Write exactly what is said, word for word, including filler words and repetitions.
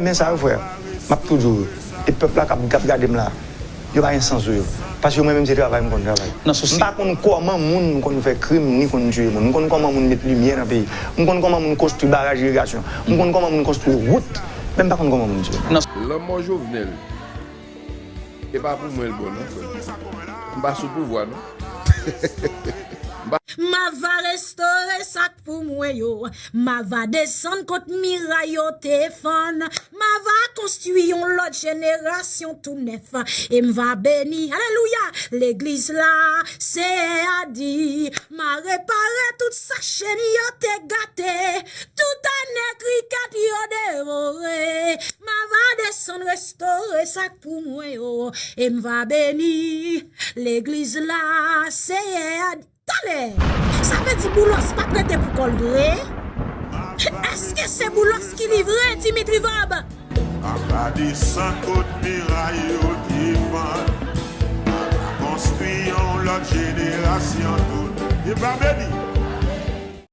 Men sa yo, frè, m ap tou di w yo. E pèp la k ap, k ap gade m la, yo pa gen sans sou yo. Paske mwen menm, se travay m konn travay. M pa konn kòman moun konn fè krim, ni konn tiye moun. M konn kòman moun met limyè nan peyi. M konn kòman moun konstwi baraj irigasyon. M konn kòman moun konstwi wout. Men m pa konn kòman moun tiye moun. Lanmò Jovenel, e pa pou mwen l bon non, frè. M pa sou pouvwa non. M ava restore sa k pou mwen yo. M ava desann kot miray yo te fann. M ava konstwi yon lòt jenerasyon tou nèf. E m va beni, alelouya, legliz la. Seyè a di, m a repare tout sa chen yo te gate. Tout ane krikèt yo devore. M ava desann restore sa k pou mwen yo. E m va beni legliz la. Seyè a di, talè! Sa vle di Boulos pa t rete pou kò l vre? Èske se Boulos ki livre Dimitri Vorbe? Apa desann kot miray yo te fann. Apa konstwi yon lòt jenerasyon tout. E pa beni.